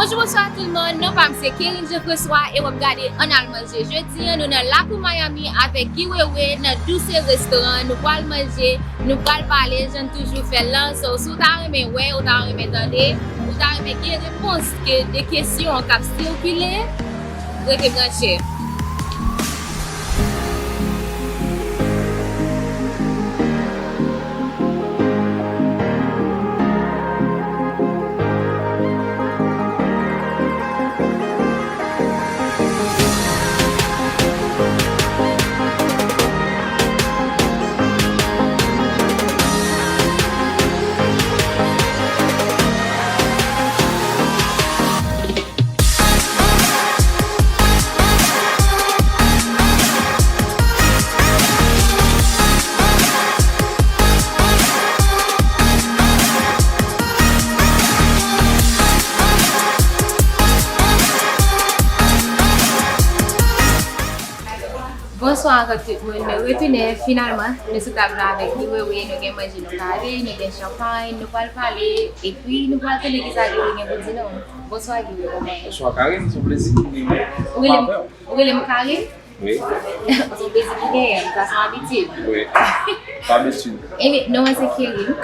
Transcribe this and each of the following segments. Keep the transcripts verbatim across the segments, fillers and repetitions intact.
Bonjou, bonswa tout moun, non pa m se Kerine Jean François e w ap gade Ann Al Manje. Jodi a, nou nan lakou Miami avèk Guy Wewe nan Douce Restaurant. Nou pral manje, nou pral pale, jan n toujou fè l lan. So, si w ta renmen wè, ou ta renmen tande, ou ta renmen gen repons ke de kesyon k ap sikile, rete branche. Bonswa ankò tout moun, nou retounen finalman. Nou sou tab la avèk Guy Wewe, nou gen manje nou kale, nou gen chanpay, nou pral pale, epi nou pral tande kisa Guy Wewe gen pou di nou. Bonswa Guy Wewe, kòman w ye? Bonswa Karine, se yon plezi pou mwen. Ou rele m, ou rele m Karine? Wi. Se yon plezi ki genyen, sa se yon abitid. Wi. Pa abitid. Anyway, non mwen se Kerine.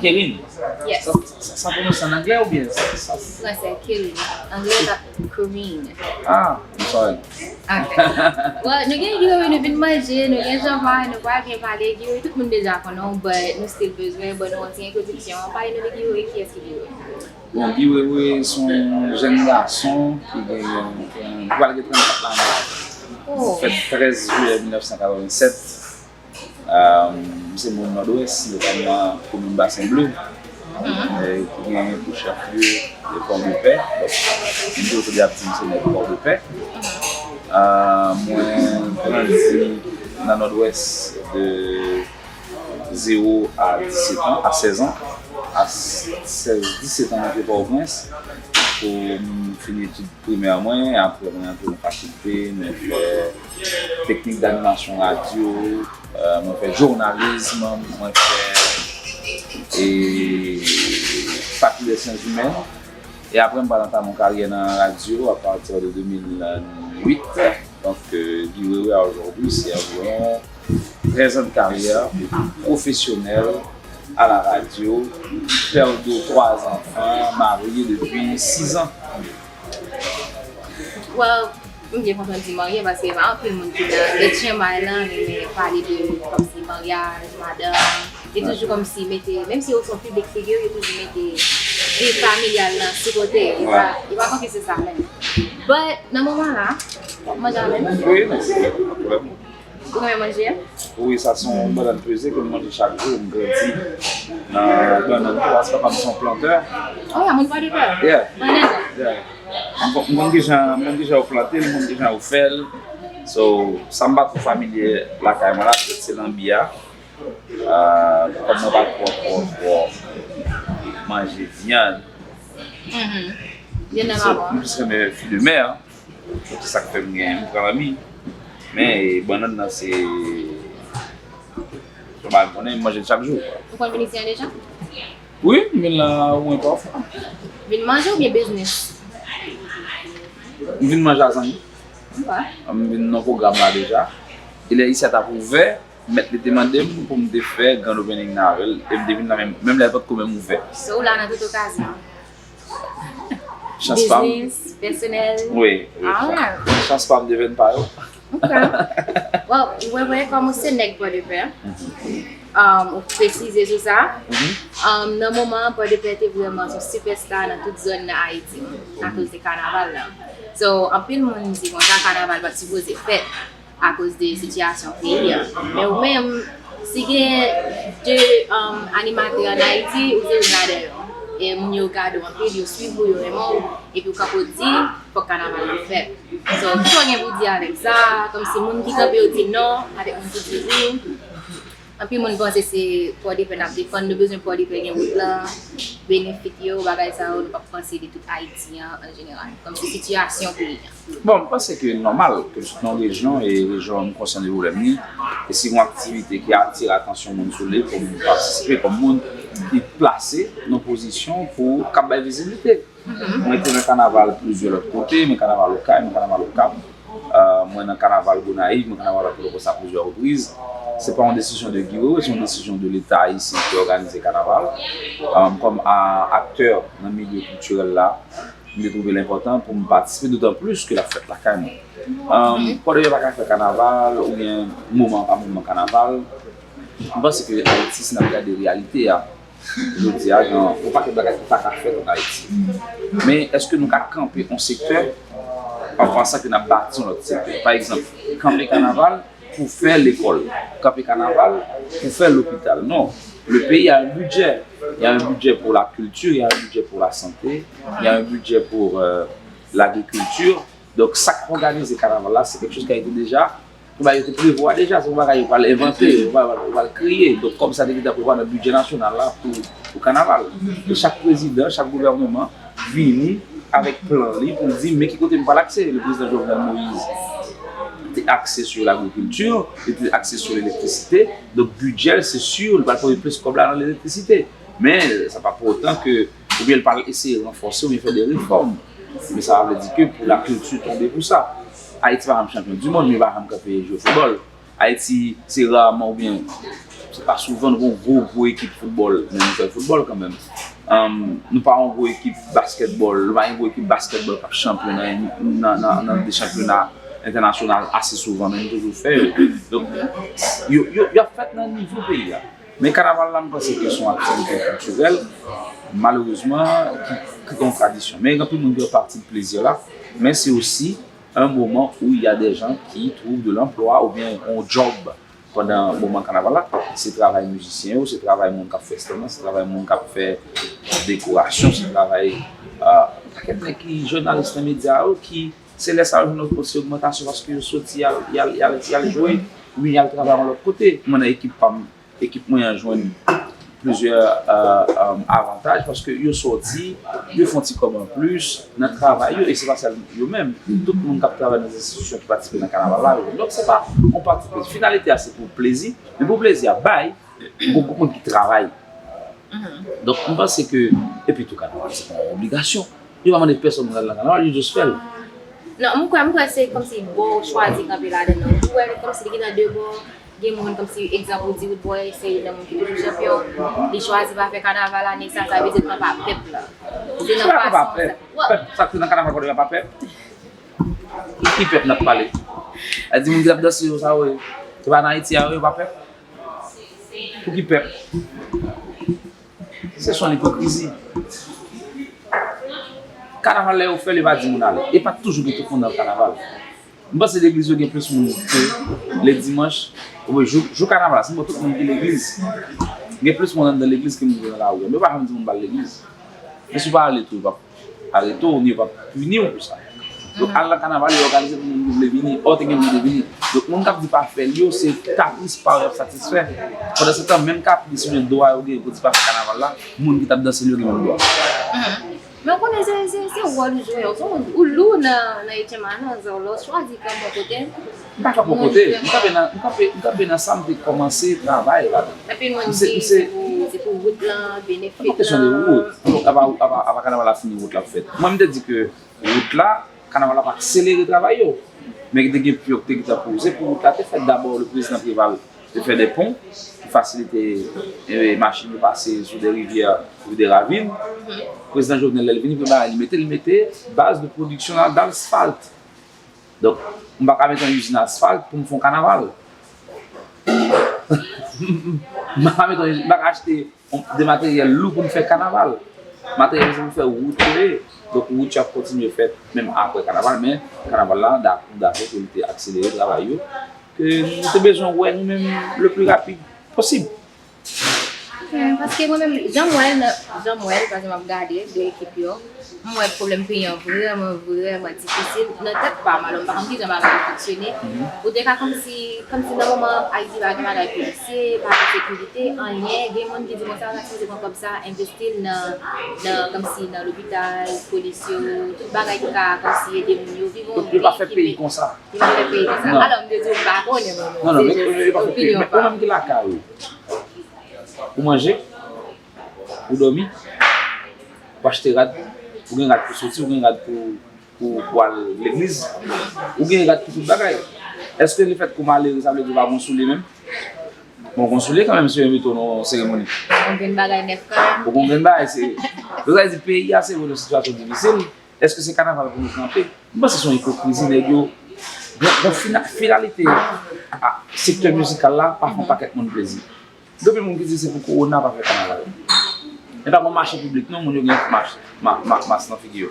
Kerine? Yes. Sa, sa, sa pwononse an anglè oubyen sa, sa? Fransè, Kerine. Anglè, sa Karine. Ah, I'm sorry. Ok. Well, nou gen Guy Wewe, nou vin manje, nou gen chanpay, nou pral byen pale. Guy Wewe, tout moun deja konnen w, but nou still bezwen ban nou yon ti entwodiksyon. Pale nou de Guy Wewe, kiyès ki Guy Wewe? Bon, Guy Wewe se yon jèn gason ki gen, ki pral gen trannkat lane. Oh. Fèt trèz jiyè mil nèf san katrevennsèt. Euh, m se moun Nòdwès, notamman komin Basen Ble, euh, ki gen pou chèflye Pòdepè. Donk, m toujou ap di m se nèg Pòdepè. Euh, mwen grandi nan Nòdwès de zewo a disèt an, a sèz an. A sèz, disèt an, mwen te Pòtoprens pou m fini etid primè mwen. Apre, mwen antre nan fakilte, mwen fè teknik danimasyon radyo, euh, mwen fè jounalis, mwen fè, e, fakilte syans imèn. E apre, m pral antame yon karyè nan radyo apati de de mil uit. Donk, euh, Guy Wewe a aujourd'hui, c'est environ treize ans de carrière professionnelle à la radio, père de trois enfants, marié depuis six ans. Well, m byen kontan di marye paske pa anpil moun ki nan etchenmay lan renmen pale de kòmsi maryaj, madanm. Yo toujou kòmsi mete, menm si yo se yon piblik figi, yo toujou mete vi familyal lan sou kote. Yo pa, yo pa panse se sa menm. But, nan moman la, w ap manje avè m? Wi, mèsi. Pa pwoblèm. Ou renmen manje? Wi, sa se yon bannann peze ke m manje chak jou. M grandi nan bannann tou, paske papa m se yon plantè. Oh, yeah, moun Pòdepè? Yeah. Bannann? Yeah. M konn, m konn kijan, m konn kijan yo plante l, m konn kijan yo fè l. So, sa m pa twò familye lakay mwen la, petèt se lanbi a. Ah, kòm mwen pa twò, twò, twò manje vyann. Mhm. Vyann nan mawon. So, m plis renmen fruits de mer. Se sa k fè m gen, m pran lanbi. Men, e, bannann nan se, se yon bagay m konnen, m manje l chak jou. Ou konn vin isi a deja? Wi, m vin la omwen twa fwa. Vin manje oubyen biznis? M vin manje a zanmi. Ok. M vin nan pwogram la deja. E lè isi a t ap ouvè, mèt li te mande m pou m te fè grand opening nan avè l, e m te vin la menm, menm lè l pa t ko menm ouvè. So, ou la nan tout okazyon? Chans pa m. Biznis, pèsonèl? Wi, wi. Ah. Chans pa m te vin pa yo. Ok. Well, Wewe, kòm ou se nèg Pòdepè, um, ou presize sou sa. Mhm. Um, nan moman an, Pòdepè te vrèman se yon sipèsta nan tout zòn nan Ayiti, akoz de kanaval la. So, anpil moun di konsa, kanaval pa t sipoze fèt akoz de sitiyasyon peyi a. Men ou menm, si gen de, um, animatè ann Ayiti, ou se youn ladan yo. E moun yo gade w anpil, yo swiv ou, yo renmen w, epi ou kanpe w di, fòk kanaval la fèt. So, kisa w gen pou di avèk sa? Kòmsi moun ki kanpe yo di non, avèk moun ki di wi. Anpil moun panse se Pòdepè n ap defann, nou bezwen Pòdepè gen wout lan, benefit yo, bagay sa yo, nou p ap panse de tout Ayiti an, an jeneral. Kòmsi sitiyasyon peyi a. Bon, m panse ke nòmal ke nou se nan yon rejyon, e rejyon an, nou konsyan de pwoblèm li, e si gen yon aktivite ki atire atansyon moun sou li, pou m patisipe kòm moun ki plase nan pozisyon pou k ap bay vizibilite. Mwen te nan kanaval plizyè lòt kote, mwen kanaval Okay, mwen kanaval Okap, euh, mwen nan kanaval Gonayiv, mwen kanaval Pòtoprens a plizyè repriz. Se pa yon desizyon de Guy Wewe, se yon desizyon de Leta ayisyen ki òganize kanaval. Euh, kòm a, aktè nan milye kiltirèl la, m te twouve l enpòtan pou m patisipe, dotan plis ke l ap fèt lakay mwen. Euh, Pòdpè pa ka fè kanaval, oubyen moman pa moman kanaval. M panse ke Ayiti, si n ap gade reyalite a, jodi a, gen yon pakèt bagay ki pa ka fèt an Ayiti. Men èske nou ka kanpe yon sektè an pansan ke n ap bati yon lòt sektè? Pa egzanp, kanpe kanaval pou fè lekòl, kanpe kanaval pou fè lopital. Non, le pays a un budget. Il y a un budget pour la culture, il y a un budget pour la santé, il y a un budget pour euh, l'agriculture. Donk, sa k òganize kanaval la, se kèk choz ki a été deja, yon bagay yo te prevwa deja, se yon bagay yo pral envante, yo pral, yo pral kreye. Donk, kòb sa te gentan prevwa nan bidjè nasyonal la pou, pou kanaval. E chak prezidan, chak gouvènman vini avèk plan li pou l di, men ki kote m pral akse. Le prezidan Jovenel Moïse te akse sou lagrikilti, li te akse sou elektrisite. Donk, bidjè l, se si, li pral pote plis kòb la nan elektrisite. Men, sa pa pou otan ke, oubyen l pral eseye ranfòse oubyen fè de refòm. Men sa pa vle di ke pou lakilti tonbe pou sa. Ayiti pa janm chanpyon di mond, men yo pa janm kanpe jwe foutbòl. Ayiti, se raman oubyen se pa souvan nou gen yon gwo, gwo ekip foutbòl, men nou fè foutbòl kanmenm. Ann, nou pa yon gwo ekip baskètbòl, nou pa yon gwo ekip baskètbòl k ap chanpyon nan, nan, nan, nan de chanpyona entènasyonal ase souvan, men nou toujou fè yo. Donk, yo, yo, y ap fèt nan nivo peyi a. Men kanaval la, m panse ke se yon aktivite kiltirèl, malerezman, ki, ki gen yon tradisyon. Men gen anpil moun ki fè pati de plezi la, men se osi un moment où il y a des gens qui trouvent de l'emploi oubyen yon djòb pandan moman kanaval la. Se travay mizisyen yo, se travay moun k ap fè estènan, se travay moun k ap fè dekorasyon, se travay euh, yon pakèt nèg ki jounalis nan medya yo ki se lè sa yo jwenn osi ogmantasyon paske yo soti y al, y al, y al, y al jwe, oubyen y al travay yon lòt kote. Mwen nan ekip pa m, ekip mwen an jwenn plizyè euh, euh, avantaj paske yo soti, yo fè yon ti kòb anplis nan travay yo, e se pa sèl yo menm. Tout moun k ap travay nan enstitisyon ki patisipe nan kanaval la, yo jwenn. Donk, se pa yon pati plezi. Finalite a, se pou plezi, men pou plezi a bay, gon gwoup moun ki travay. Donk, m panse ke, epi tou, kanaval, se pa yon obligasyon. Yo pa mande pèsonn pou al nan kanaval, yo just fè l. Non, m kwè, m kwè se kòmsi bò w chwazi kanpe ladan nan. Ou wè, kòmsi li gentan de bò, gen moun kòmsi, egzanp, ou di Roodboy, se youn nan moun ki toujou chanpyon, li chwazi pa fè kanaval ane sa, sa vle di l pran pa pèp la. Se nan fason sa. Pèp, sa k nan kanaval Pòdpè pa pèp? Ki pèp n ap pale? A di moun ki t ap danse yo sa yo, se pa nan Ayiti a yo, yo pa pèp? Pou ki pèp? Se son ipokrizi. Kanaval lè yo fè l, yo pa di moun ale. E pa toujou gen tout moun nan kanaval. M panse legliz yo gen plis moun ke ledimanch, oubyen jou, jou kanaval la, se bon tout moun ki legliz. Gen plis moun anndan legliz ke moun ki nan lari a. Men yo pa janm di moun pa al legliz. Men si w pa ale tou, yo p ap arete w, ni yo p ap pini w pou sa. Donk, al nan kanaval, yo òganize pou moun ki vle vini. Ò, te gen moun ki te vini. Donk, moun k ap di pa fè l yo, se kapris pa yo y ap satisfè. Pandansetan, menm kapris oubyen dwa yo genyen pou di pa fè kanaval la, moun ki t ap danse l yo gen menm dwa. Men w konnen, se, se, se wòl ou jwe, ou, ou lou nan, nan H M A nan, lè w chwazi kanpe bò kote. M pa kanpe bò kote. M kanpe nan, m kanpe, m kanpe nan sa m te kòmanse travay ladan. Anpil moun di se pou, se pou wout lan, benefit lan. Se pa kesyon de wout. Apa, apa, apa kanaval la fini, wout la ap fèt. Mwen, m te di ke wout la, kanaval la ap akselere travay yo. Men te gen pyon ki te gentan poze pou wout la te fèt. Dabò, le prezidan Preval te fè de pon pou fasilite eh, machin yo pase sou de rivyè ou de ravin. Prezidan Jovenel, lè l vini, premye bagay li mete, li mete baz de pwodiksyon la d asfalt. Donk, m pa ka mete yon izin asfalt pou m fè yon kanaval. M pa ka mete yon izin, m pa ka achte yon, de materyèl lou pou m fè kanaval. Materyèl se pou fè wout yo ye. Donk, wout yo ap kontinye fèt menm apre kanaval, men kanaval la, da-, dakò pou li te akselere travay yo, ke nou te bezwen wè nou menm le pli rapid posib. Paske mwen menm, jan m wè l, jan m wè l, paske m ap gade de ekip yo, m wè pwoblèm peyi an vrèman, vrèman difisil. Nan tèt pa m, alò m pa konn kijan bagay yo fonksyone. Ou te ka kòmsi, kòmsi nan moman Ayiti pa gen bagay polisye, pa gen sekirite, anyen, gen moun ki di, bon, sa yo ta sipoze pran kòb sa, envesti l nan, nan, kòmsi nan lopital, polis yo, tout bagay ki ka kòmsi ede moun yo viv yon vi ki, yo pa fè peyi konsa. Yo pa fè peyi konsa. Alò, m te di, ou pa konnen, mwen menm. Non, non, men yo pa fè peyi. Men ou menm ki lakay ou. Ou manje, ou dòmi, ou achte rad, Ou gen rad pou soti, ou gen rad pou, pou, pou al legliz, ou gen rad pou tout bagay. Èske lefètke w malere, sa vle di w pa gon soulye menm? Bon, gon soulye kanmenm, si yo envite w nan yon seremoni. Ou gon grenn bagay nèf kanmenm. Ou gon grenn bagay, se, sa vle di peyi a se yon sitiyasyon difisil. Èske se kanaval pou nou kanpe? M panse se yon ipokrizi, nèg yo. Bon, bon fina, finalite a sektè mizikal la, pa fè yon pakèt moun plezi. Gen anpil moun ki di se pou kowona pa fè kanaval. Men pa gon mache piblik non, moun yo gen mas, ma, ma, mas nan figi yo.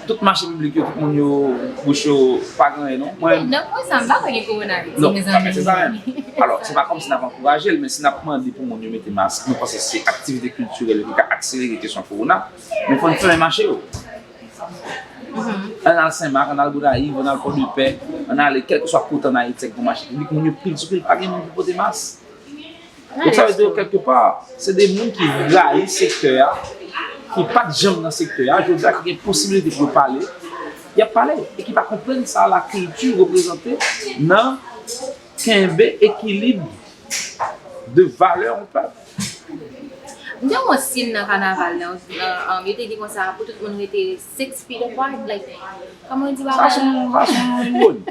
Tout mache piblik yo, tout moun yo, bouch yo pa gen anyen non. Mwen, nan pwen sa, m pa kwè gen kowona Ayiti, non, mezanmi. Men se sa menm. Alò, se pa kòmsi n ap ankouraje l, men si n ap mande pou moun yo mete mas, nou panse se aktivite kiltirèl yo ki ka akselere kesyon kowona, men fò n fèmen mache yo. Ann al Senmak, ann al Gonayiv, ann al Pòdepè, ann ale kèlkeswa kote ann Ayiti ak gon mache piblik, moun yo pil sou pil, pa gen moun pou pote mas. Donk, sa vle di, kèlkepa, se de moun ki rayi sektè a, ki pa t janm nan sektè a, jodi a ki gen posibilite pou yo pale, y ap pale, e ki pa konprann sa lakilti reprezante nan kenbe ekilib de valè yon pèp. M te wè yon sin nan kanaval nan, nan, um, yo te di konsa pou tout moun rete six feet apart, like, kòman yo di bagay la? Sa se yon, sa se yon iwoni.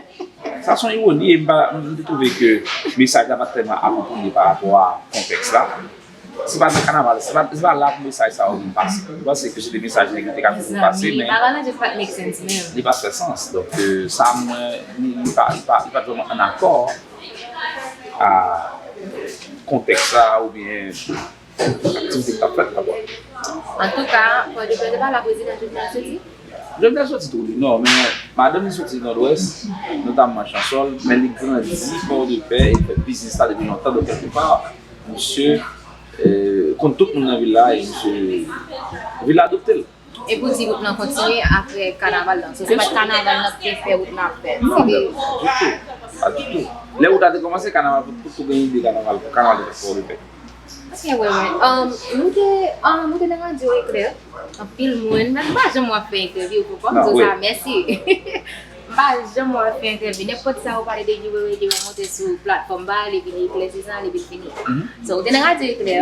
Sa se yon iwoni, e m pa, m te twouve ke mesaj la pa t tèlman apwopriye pa rapò a kontèks la. Se pa nan kanaval, se pa, se pa la pou mesaj sa yo vin pase. M panse ke se de mesaj nèg yo te ka toujou pase, men li pa t fè sans. Donk, euh, sa mwen, li, li pa, li pa, li pa t vrèman an akò a kontèks sa oubyen aktivite k t ap fèt la, bò. Antouka, Pòdepè se pa la prezidan Jovenel soti? Jovenel soti tou, wi, non, men madanm li soti Nòdwès, notamman Chansòl, men li grandi Pòdepè e fè biznis la depi lontan, donk, kèlkepa, misye, euh, konn tout moun nan vil la, e misye, vil la adopte l. E pou di wout lan kontinye apre kanaval lan. So, se pa t kanaval lan ki te fè wout lan ap fèt. Non, ditou. Pa ditou. Lè wout la te kòmanse, kanaval, pou, pou, pou gen ide kanaval, kanaval te fèt Pòdepè. Ok, wè, wè. Um, nou te, um, nou te nan radyo Eklè. Anpil moun, men m pa janm wè w ap fè entèvyou, pou m di w sa, mèsi. M pa janm wè w ap fè entèvyou. Nenpòt sa ou pale de Guy Wewe, Guy Wewe monte sou platfòm pa li, vin eklèsi sa, li vin fini. So, ou te nan radyo Eklè.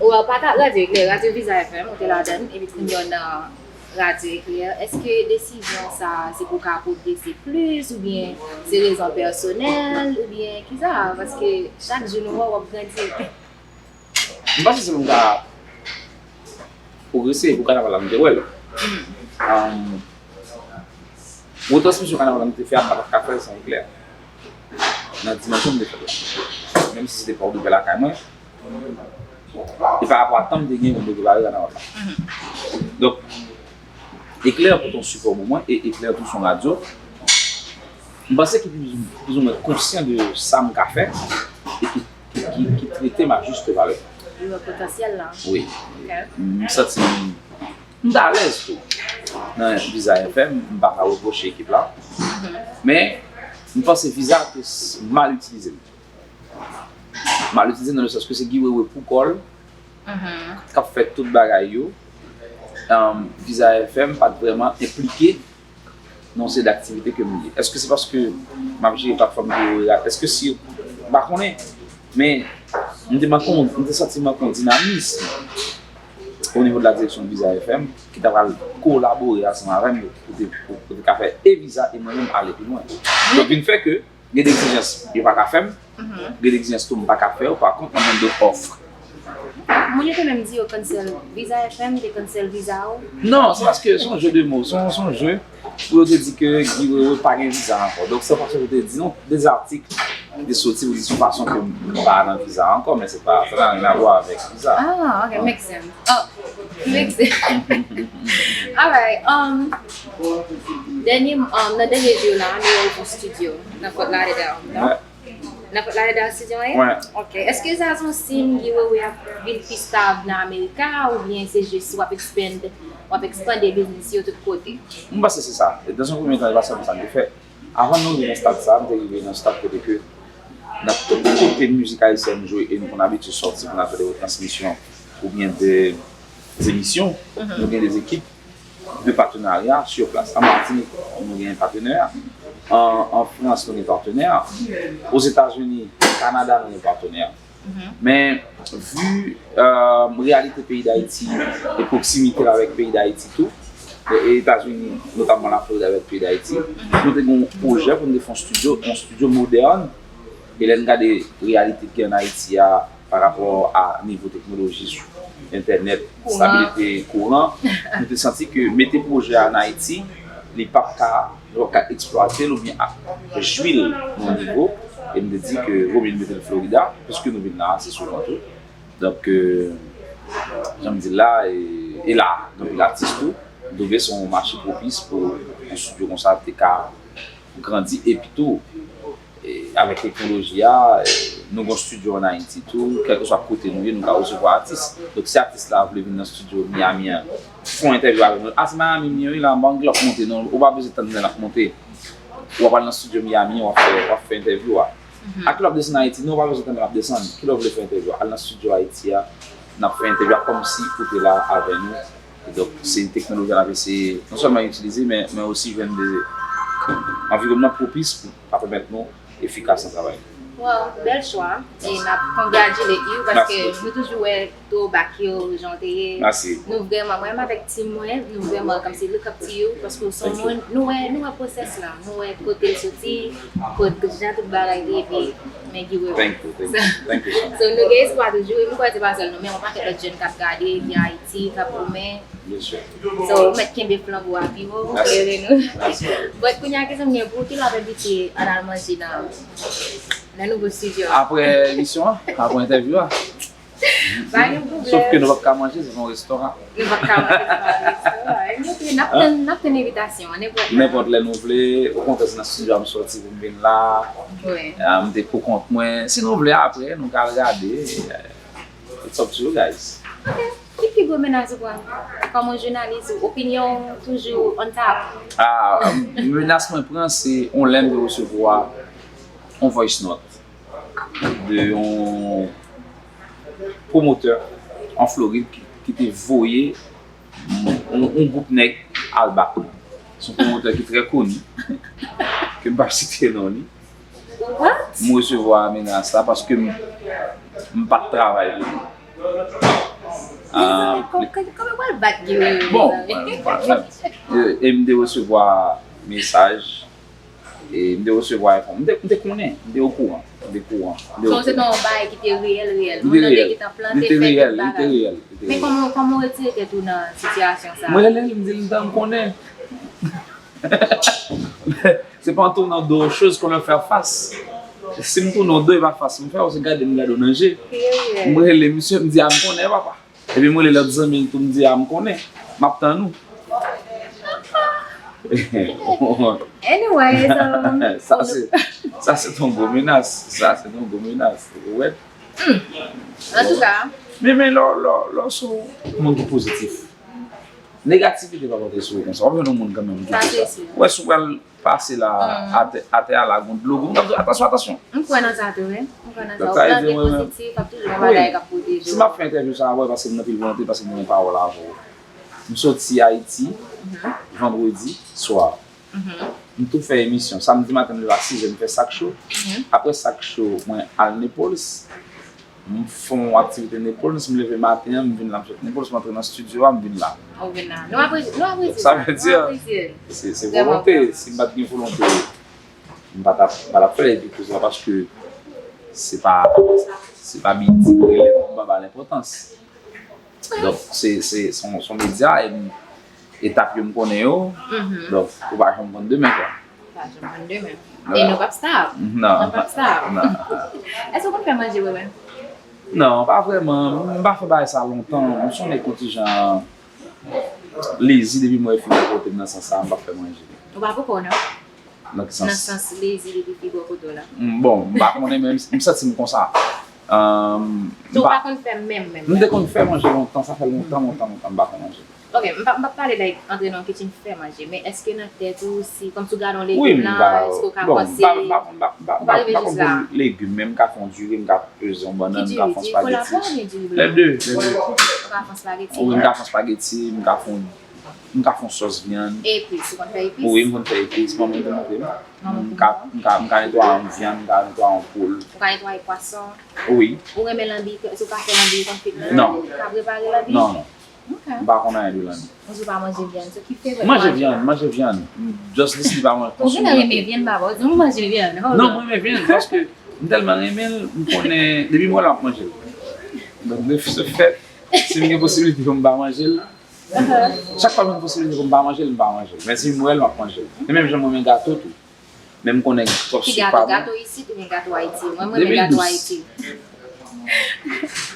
Ou pa t radyo Eklè, radyo Viza F M, ou te ladan l, epi kounye a w nan radyo Eklè. Èske desizyon sa a se pou w ka pwogrese plis, oubyen se rezon pèsonèl, oubyen kisa? Paske chak jou nou wè w ap grandi. M panse se pou m ka pwogrese pou kanaval la, m te wè l. Um, retransmisyon kanaval la m te fè a, m pa t ap ka fè l san Eklè. Nan dimansyon m te fè l. Menm si se te pa ouvè lakay mwen, e pa rapò a tan m te gen pou m te prepare kanaval la. Donk, Eklè pote yon sipò pou mwen, e Eklè tou se yon radyo. M panse ki plizoumwen konsyan de sa m ka fè, e ki, ki, ki, ki trete m a jis valè. Li wè potansyèl la. Wi. M santi m, m t alèz tou. Nan Viza F M, m pa ka repwoche ekip la. Men, m panse Viza te s-, mal itilize m. Mal itilize nan le sans ke se Guy Wewe pou kò l k ap fè tout bagay yo. Um, Viza F M pa t vrèman enplike nan yon seri d aktivite ke m ye. Èske se paske m ap jere platfòm Guy Wewe a? Èske si, m pa konnen, men m te manke yon, m te santi m manke yon dinamis o nivo de la direksyon de Viza F M ki ta pral kolabore ansanm avè m pou te, pou, pou te ka fè e Viza e mwen menm ale pi lwen. Donk, vin fè ke Gen de egzijans yo pa ka fè m, gen de egzijans tou m pa ka fè yo, pa kont, mwen menm de ofre. Moun yo te menm di yo cancel Viza F M, te cancel Viza ou? Non, se paske se yon jeu de mots, se yon, se yon jeu pou yo te di ke Guy Wewe pa gen viza ankò. Donk, se yon fason pou te di, non, de zatik ki te soti pou di sou fason ke m pa nan viza ankò, men se pa, sa n'a rien à voir avec viza. Ah, ok, make sense. Oh, make sense. Alright, um, dènye, um, nan dènye jou la, nou wè w pou studio, nan Fort Lauderdale, non? Nan Fort Lauderdale studio, wi? Ok. Èske sa se yon siy Guy Wewe ap vin pi stab nan Amerika, oubyen se jis w ap expand, w ap expande biznis yo tout kote? M panse se sa. E dans un premier temps, e pa sèlman sa m te fè. Avan nou rive nan stad sa, m te rive nan stad kote ke nan tout kote mizik ayisyèn jwe e nou konn abitye sòti pou n al fè de retransmisyon oubyen de emisyon, nou gen de ekip de patenarya sur place. An Matinik, nou gen patenè. An, an Frans, nou gen patenè. Ozetazini, Kanada, nou gen patenè. Men, vi reyalite peyi Dayiti e pwoksimite l avèk peyi Dayiti tou, e Etazini, notamman Laflorid avèk peyi Dayiti, nou te gen yon pwojè pou nou te fè yon estidyo, yon estidyo modèn. E lè n gade reyalite ki ann Ayiti a, pa rapò a nivo teknoloji, entènèt, estabilite kouran, nou te santi ke mete pwojè a ann Ayiti, li p ap ka, nou p ap ka eksplwate l oubyen jwi l nan yon nivo. E nou te di ke vomye n mete l Florida, piske nou vin la ase souvan tou. Donk, jan m di l la, e la gen anpil atis tou. M twouve se yon mache pwopis pou yon estidyo konsa te ka grandi. Epi tou, avèk teknoloji a, nou gen estidyo ann Ayiti tou, kèlkeswa kote nou ye, nou ka resevwa atis. Donk, si atis la vle vin nan estidyo Miami an, fè yon entèvyou avèk nou, a se Miami m ye wi la, m pa gen lòt monte non, ou pa bezwen tann lè n ap monte. W ap al nan estidyo Miami an, w ap fè, w ap fè entèvyou a. A kilè w ap desann Ayiti? Non, w pa bezwen tann lè n ap desann. Kilè w vle fè entèvyou a? Al nan estidyo Ayiti a, n ap fè entèvyou a kòmsi ou te la avè nou. Donk, se teknoloji a n ap eseye non sèlman itilize, men, men osi jwenn de anviwònman pwopis pou ka pèmèt nou efikas nan travay nou. Wow, bèl chwa. E n ap congratulate you paske nou toujou wè throwback yo, jan w te ye. Mèsi. Nou vrèman, mwen menm avèk team mwen, nou vrèman kòmsi look up to you paske w se yon moun, nou wè, nou wè process lan, nou wè kote l soti, kote, jan tout bagay te ye, epi men ki wè. Thank you, thank you, thank you so much. So, nou gen espwa toujou, e m kwè se pa sèl nou, men yon pakèt lòt jèn k ap gade, ki Ayiti, k ap goumen. So, ou mèt kenbe flanbo a pi wo, ou klere nou. But kounye a, kesyon m gen pou ou, kilè w ap envite ann al manje nan, nan nouvo estidyo a? Apre emisyon an, apre entèvyou a. Pa gen pwoblèm. Sof ke nou p ap ka manje, se pa yon restoran. Nou p ap ka manje, se pa yon restoran. Anyway, n ap tann, n ap tann envitasyon an, nenpòt lè. Nenpòt lè nou vle, okontrè, se nan estidyo a m soti pou m vin la. M te pou kont mwen. Si nou vle, apre, nou ka al gade. It's up to you guys. Ok. Ki pi gwo menas ou pran? Kòm yon jounalis, opinyon w toujou on top? Ah, menas mwen pran, se yon lè m te resevwa yon voice note de yon pwomotè an Florid ki, ki te voye yon, yon gwoup nèg al bat mwen. Se yon pwomotè ki trè koni, ke m p ap site non li. What? M resevwa menas la paske m, m pa t travay pou li. Mezanmi, kòman yo pral bat Guerrero, mezanmi? Bon, e, e m te resevwa mesaj, e m te resevwa enfòm-, m te, m te konnen, m te okouran, m te okouran, m te okouran. So, se te yon bagay ki te reyèl, reyèl. Moun nan te gentan plante, fè tout bagay. Li te reyèl, li te reyèl, li te reyèl. Men kòman, kòman w retire tèt ou nan sitiyasyon sa a? Mwen rele l, m di l, "Tan, m konnen." C'est pas en tournant dos aux choses qu'on leur fait face. Si m tounen w do, e pa fas m fè w, se gade m gade w nan je. M rele misye, m di, "A, m konnen, papa." Epi m rele lòt zanmi l tou, m di, "A, m konnen. M ap tann ou." Anyways, um, sa se, sa se yon gwo menas. Sa se yon gwo menas. Ou wè? Antouka. Men, men lè, lè, lè w se yon moun ki pozitif, negativite pa pote sou ou konsa. W ap jwenn yon moun kanmenm ki di sa. Ou wè, si w pral pase la, atè, atè a la, gon dlo, gon, atansyon, atansyon. M kwè nan sa tou, wi. M kwè nan sa. Ou plante pozitif, ap toujou gen bagay k ap pwoteje w. Si m ap fè entèvyou sa a, w wè, paske m nan pil volonte, paske m gen pawòl avè w. M soti Ayiti, vandredi swa. M tou fè emisyon. Samdi maten, m leve a sizè, m fè Sak Show. Apre Sak Show, mwen al Naples. M fè yon aktivite Naples, m leve maten an, m vin la, m sot Naples, m antre nan estidyo a, m vin la. Ou vin la. Nou apresye, nou apresye sa. Sa vle di, se, se volonte. Si m pa t gen volonte, m pa t ap, m pa t ap fè l, epi tou se pa paske se pa, se pa B E T ki rele m, m pa ba l enpòtans. Donk, se, se, se yon, se yon medya, e m, etap yo m konnen yo. Donk, ou pa janm konn demen, kwa. Ou pa janm konn demen. E nou p ap stop. Non. Nou p ap stop. Èske w konn fè manje, Wewe? Non, pa vrèman. M pa fè bagay sa lontan. M se yon nèg yon ti jan lezi depi m wè fi bò kote m nan sans sa, m p ap fè manje. Ou pa poko, non? Nan ki sans? Nan sans lezi depi fi bò kote w la. Mm, bon, m pa konnen, men m, m santi m konsa. Ann, m pa konn fè menm, menm. M te konn fè manje lontan, sa fè lontan, lontan, lontan m pa fè manje. Ok, m pa, m pa pale, like, antre nan kitchen fè manje, men èske nan tèt ou, si, kòmsi w gade yon legim la, èske w ka panse, ou pa rive jis la? Legim, men m ka fè yon diri, m ka peze yon bannann, m ka fè yon spageti. Lè de, lè de. Ou ka fè yon spageti? Wi, m ka fè yon spageti, m ka fè yon M ka fè yon sòs vyann. Epis, ou konn fè epis? Wi, m konn fè epis. Manman m te montre m. Manman M ka, m ka, m ka netwaye yon vyann, m ka netwaye yon poul. Ou ka netwaye pwason. Wi. Ou renmen lanbi, si ou ka fè lanbi, ou konn fè lanbi? Non. Ou ka prepare lanbi? Non, non. Ok. M pa konn anyen de lanbi. Ou di ou pa manje vyann, so ki fè M manje vyann, m manje vyann. M just deside pa manje. Ou genlè renmen vyann, papa. Ou di ou manje vyann. Hold Non, up. Mwen renmen vyann paske m tèlman renmen l, m konnen depi m wè l m ap manje l. Donk, de ce fait, si m gen posiblite pou m pa manje l, chak fwa m gen posiblite pou m pa manje l, m pa manje l. Men si m wè l, m ap manje l. E menm jan m renmen gato tou. Men m konnen twòp Ki sik gato? pa bon. Gato isit oubyen gato Ayiti? Mwen, mwen Depi renmen gato dous. Ayiti.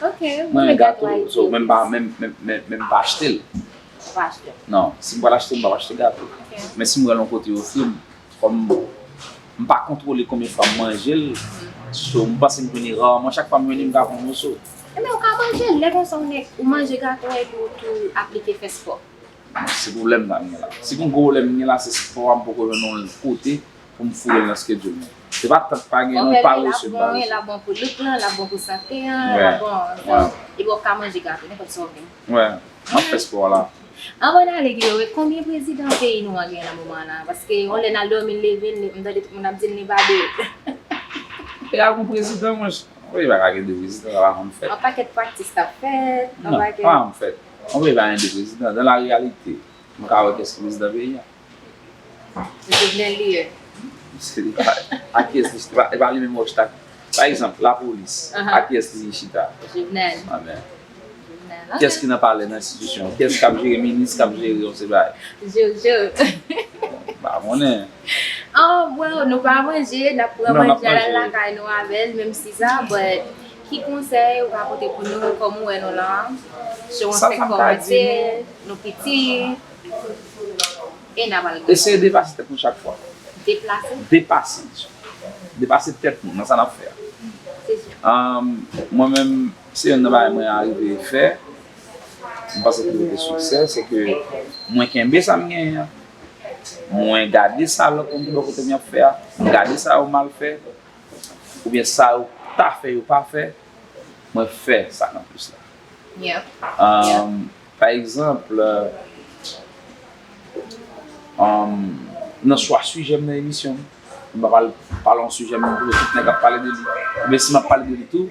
Ok, mwen Mwen renmen gato gato, Ayiti. So, men m pa, men, men, men, men m pa achte l. Ou pa achte. Non, si m pral achte l, m pa achte gato. Ok. Men si m wè l yon kote ofri m, kòm m pa kontwole konbyen fwa m manje l, so m panse m jwenn li raman, chak fwa m jwenn li, m ka pran yon moso. Ebyen, ou ka manje l. Lè konsa, ou nèk, ou manje gato epi ou tou aplike fè spò. Se pwoblèm sa m gen la. Si gen gwo pwoblèm m gen la, se spò a m poko jwenn yon kote pou m foure l nan schedule mwen. Se pa tank pa gen Bon, yon men l parese ap m bon, parese. L ap bon pou look lan, l ap bon pou sante an, Wè. L ap bon. Wè. Epi w ka manje gato, nenpòt sa w vle. Wè, m ap fè spò la. Anvan n ale, Guy Wewe, konbyen prezidan peyi nou an gen nan moman an la? Paske yon lè n al dòmi, n leve, n le- m tande tout moun ap di n li pa de. Peyi a gon prezidan, mwen. Yon peyi pa ka gen de prezidan, sa pa janm fèt. Yon pakèt praktis k ap fèt, yon Non, pakèt. Pa janm fèt. Yon peyi pa gen de prezidan. Dans la réalité, m ka wè kès ki prezidan peyi a. Jovenel li ye. Se li pa, a kiyès li chita? E pa li menm wè chita. Pa egzanp, lapolis, Ahan. A kiyès li chita? Jovenel. Amen. Jovenel. Ok. Kiyès ki nan palè, nan enstitisyon? Kiyès k ap jere minis, k ap jere yon seri bagay? Jojo. M pa konnen. Oh, well, nou pa manje, n ap pran Non, n ap manje al manje. Lakay nou avè l, menm si sa, but ki konsèy ou ka pote pou nou, kòm ou wè nou la? Show an Sa, fèk sa m ka di kòmanse, nou piti, e n ap al gen. Eseye depase tèt nou chak fwa. Deplase, Depase. Depase tèt nou nan sa n ap fè a. se sou. Um, mwen menm, se youn nan bagay mwen arive fè. M panse ki pote siksè, se ke mwen kenbe sa m genyen an. Mwen gade sa lòt moun ki bò kote m y ap fè a. Mwen gade sa yo mal fè. Oubyen sa yo ta fè, yo pa fè. Mwen fè sa k an plis la. Yeah. Um, pa egzanp, um, nan chwa sijè m nan emisyon m, m pa pral pale yon sijè m pou tout nèg ap pale de li. Men si m ap pale de li tou,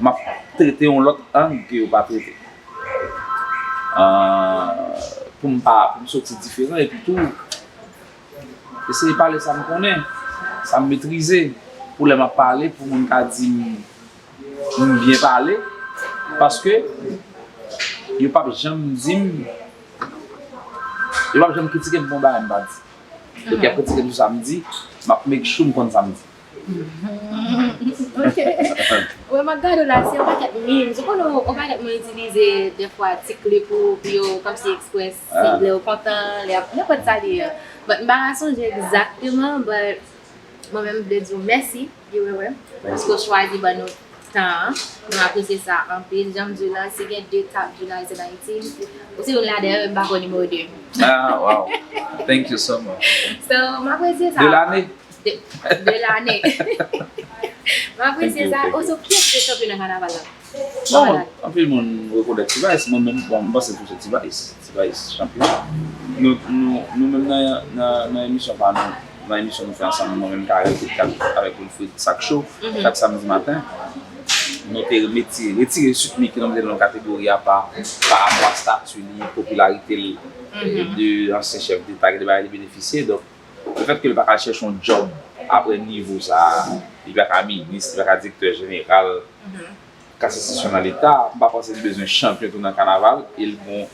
m ap trete yon lòt ang ke yo pa trete. Uh, pou m pa, pou m soti diferan, epi tou, eseye pale sa m konnen, sa m metrize, pou lè m ap pale, pou moun ka di m m byen pale, paske yo p ap janm di m, yo p ap janm kritike m pou yon bagay m pa di. Donk, y ap kritike m sou sa m di, m ap make sure m konn sa m di. Ok. Wè, m ap gade w la, se yon pakèt memes. Ou konnen, yon pakèt moun itilize dèfwa ti klip ou pou yo, kòmsi eksprès, si lè yo kontan, lè y ap, nenpòt sa li ye. But m pa ka sonje egzakteman, but mwen menm, m vle di w mèsi, Guy Wewe, paske w chwazi ban nou tan an. Nou apresye sa anpil. Jan m di w la, si gen de top jounalis an Ayiti, ou se youn ladan yo, men m pa konn nimewo de. Ah, wow. Thank you so much. So, m apresye sa. De lane? De, de lane. M apresye sa. Thank you, thank you. Oso, kiyès ki te chanpyon nan kanaval la? Bon, anpil moun rekonèt T-Vice, mwen menm, bon, m panse tou se T-Vice. T-Vice chanpyon. Nou, nou, nou menm nan, nan, nan emisyon pa nou, nan emisyon nou fè ansanm, mwen menm ka rete kat avèk Wilfrid chak show, chak samdi maten. Nou te mete, retire Sweet Micky nan, mete l nan kategori apa, pa rapò a stati li, popilarite l, de ansyen chèf deta, gen de bagay li benefisye. Donk, lefètke li pa ka chèche yon djòb apre nivo sa a, li pa ka minis, li pa ka direktè jeneral, k asosye nan Leta, m pa panse li bezwen chanpyon tou nan kanaval, e l gon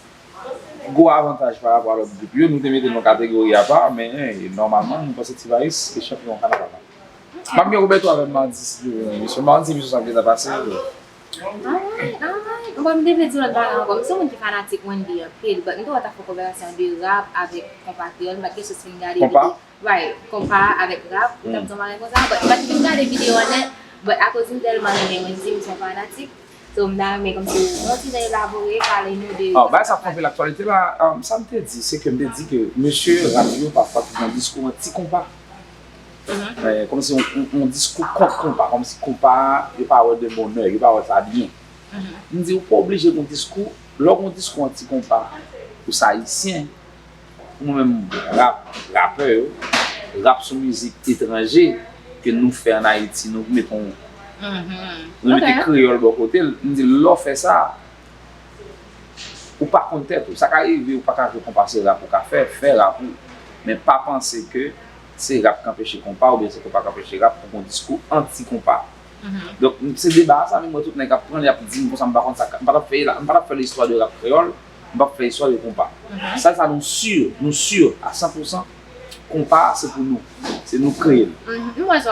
gwo avantaj pa rapò a lòt gwoup yo. Nou te mete l nan kategori apa, men, hey, nòmalman, nou panse T-Vice se chanpyon kanaval la. M ap gen Roberto avè m madi, si Dye vle, nan emisyon. M pa konn si emisyon sa ap gentan pase. Alright, alright. Bon, m te vle di lòt bagay ankò. M se yon moun ki fanatik Wendy anpil, but m te wè w t ap fè konvèsasyon de rap avèk konpa kreyòl, m pa t gen chans fin gade Konpa? Right, konpa avèk rap, ou t ap di yon bagay konsa, but m pa t fin gade videyo an nèt, but akoz m tèlman renmen Wendy, m se yon fanatik, so m ta renmen kòmsi w yon ti jan elabore, pale nou de. Oh, bagay sa ap fè anpil aktyalite la, um, sa m te di, se ke m te di ke mesye rap yo pafwa ki gen diskou anti-konpa. Eh, kòmsi yon, yon, yon diskou kont konpa, kòmsi konpa, yo pa wè de bonè, yo pa wè sa byen. M di, ou pa oblije gen diskou, lè w gen diskou anti-konpa, ou se Ayisyen, Pou mwen menm, rap, rapè yo, rap se yon mizik etranje ke nou fè ann Ayiti, nou mete yon, nou mete kreyòl bò kote l. M di, lè w fè sa, ou pa konn tèt ou. Sa ka rive, ou pa ka jwe konpa, se rap ou ka fè, fè rap ou. Men pa panse ke se rap k anpeche konpa, oubyen se konpa k anpeche rap, pou gon diskou anti-konpa. Donk, se deba sa, men mwen, tout nèg ap pran l, y ap di m konsa, m pa konn sa, m pa t ap fè la, m pa t ap fè listwa de rap kreyòl, m p ap fè istwa de konpa. Sa, sa nou si, nou si a san pou san, konpa se pou nou. Se nou kreye l.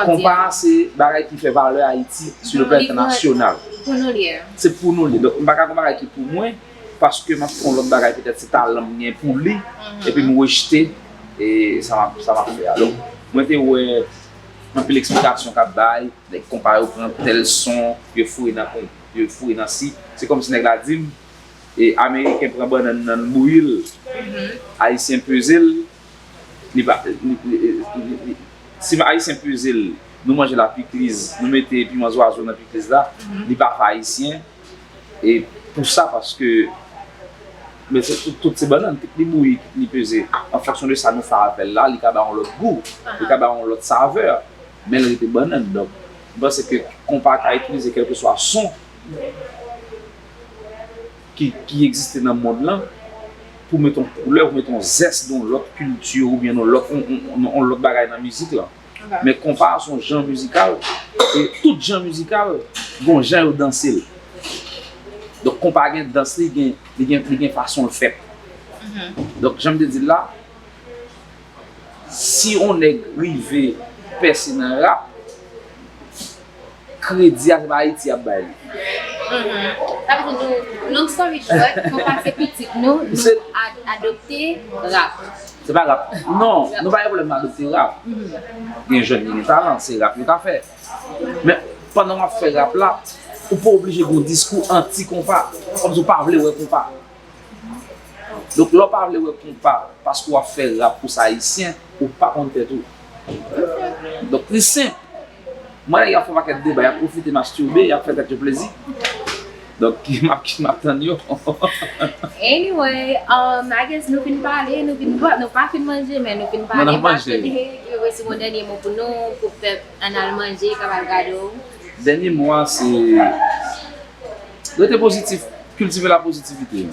Konpa se bagay ki fè valè Ayiti sou le plan entènasyonal. Se pou nou li. Donk, m pa ka gon bagay ki pou mwen, paske m ap fè yon lòt bagay, petèt se talan m gen pou li, epi m rejte e sa m ap, sa m ap fè a. Donk, mwen te wè anpil eksplikasyon k ap bay, nèg konpa yo pran tèl son, yo foure nan kon, yo foure nan si. Se kòmsi nèg la di m, e ameriken pran bannann nan, l bouyi l, ayisyen peze l, li pa, li, li, li, li, si ayisyen peze l, nou manje l ak pikliz, nou mete piman zwazo nan pikliz la, li pa fè ayisyen, e pou sa, paske, men se tout, tout se bannann, kit li bouyi, kit li peze, an fonksyon de sa nou fè avè l la, li ka ba yon lòt gou, li ka ba yon lòt savè, men l rete bannann. Donk, m panse ke konpa ka itilize kèlkeswa son ki, ki egziste nan mond lan pou mete yon koulè, pou mete yon zès nan yon lòt kilti oubyen nan yon lòt, yon, yon, yon, yon lòt bagay nan mizik lan. Men konpa a se yon jan mizikal, e tout jan mizikal, gon jan yo danse l. Donk, konpa gen dans li, gen, li gen, li gen fason l fèt. Donk, jan m te di l la, si yon nèg rive pèse nan rap, kredi a se pa Ayiti y ap bay li. Sa vle di, long story short, konpa se pitit nou, nou ad- adopte rap. Se pa rap. Non, nou pa gen pwoblèm adopte rap. Gen jèn ki gen talan, se rap yo ka fè. Men, pandan w ap fè rap la, ou pa oblije gen yon diskou anti-konpa. Kòmsi w pa vle wè konpa. Donk, lè w pa vle wè konpa, paske w ap fè rap pou sa ayisyen, ou pa konn tèt ou. Donk, li senp. Mwen, y ap fè yon pakèt deba, y ap pwofite mastibe, y ap fè tèt yo plezi. Donk, m ap, m ap tann yo. Anyway, um, I guess nou fin pale, nou fin bwè, nou pa fin manje, men nou fin pale. N ap manje. Yo resi yon dènye mo pou nou, pou pèp, ann al manje, k ap al gade w. Dènye mo a, se rete pozitif, kiltive la pozitivite.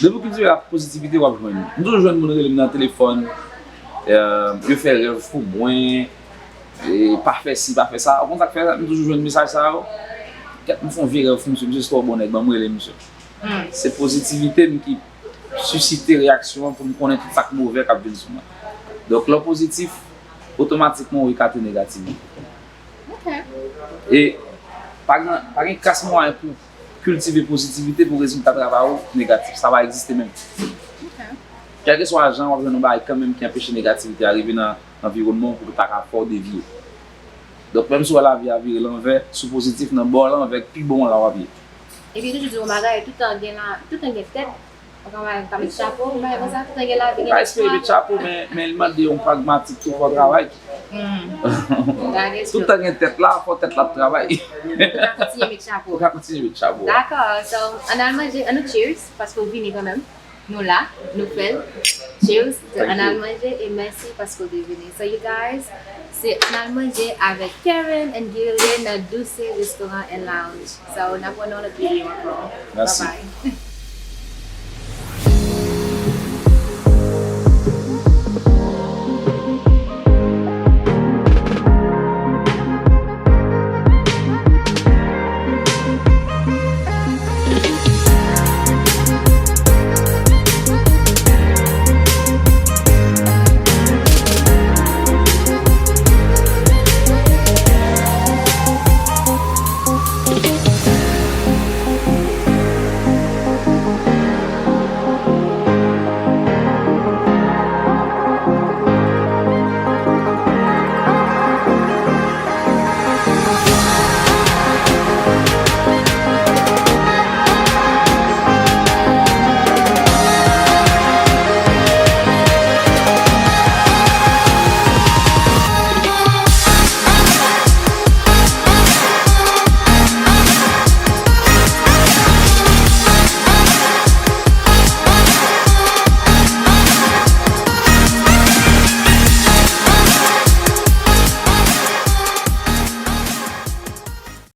Depi w kiltive la pozitivite, w ap jwenn. M toujou jwenn moun rele m nan telefòn, e, yo fè rèv pou mwen, e, pa fè si, pa fè sa. Ou konn sa k fè m toujou jwenn mesaj sa yo? Kèt, m fè yon vye rèv pou misye, misye se twò bon nèg, ban m rele misye. Se pozitivite m ki sisite reyaksyon an pou m konnen tout sa k move k ap vin sou mwen. Donk, lè w pozitif, otomatikman ou ekate negativite. E pa gen, pa gen kras mwayen pou kiltive pozitivite pou rezilta travay ou negatif. Sa pa egziste menm. Kèlkeswa jan, w ap jwenn yon bagay kanmenm ki anpeche negativite a rive nan anviwònman w pou l pa ka fè w devye. Donk, menm si w wè lavi a vire lanvè, si w pozitif nan bò lanvè k pi bon an la w ap ye. Epi yo toujou di yon bagay, toutan gen la, toutan gen tèt, ou ka, ou ka met chapo, yon bagay konsa, toutan gen lavi, gen lespwa. Ou ka espere met chapo, men, men li mande yon pragmatik tou, fò w travay. Toutan gen tèt la, fò tèt la ap travay. Ou ka kontinye met chapo. Ou ka kontinye met chapo. Dakò, so, ann al manje, ann nou cheers, paske w vini kanmenm. Nou la, nou fè l. Cheers to Ann al manje e mèsi paske w te vini. So you guys, se Ann al manje avèk Kevin and Guerrier nan Douce Restaurant and Lounge. So n ap wè nan yon lòt videyo ankò. Bye bye.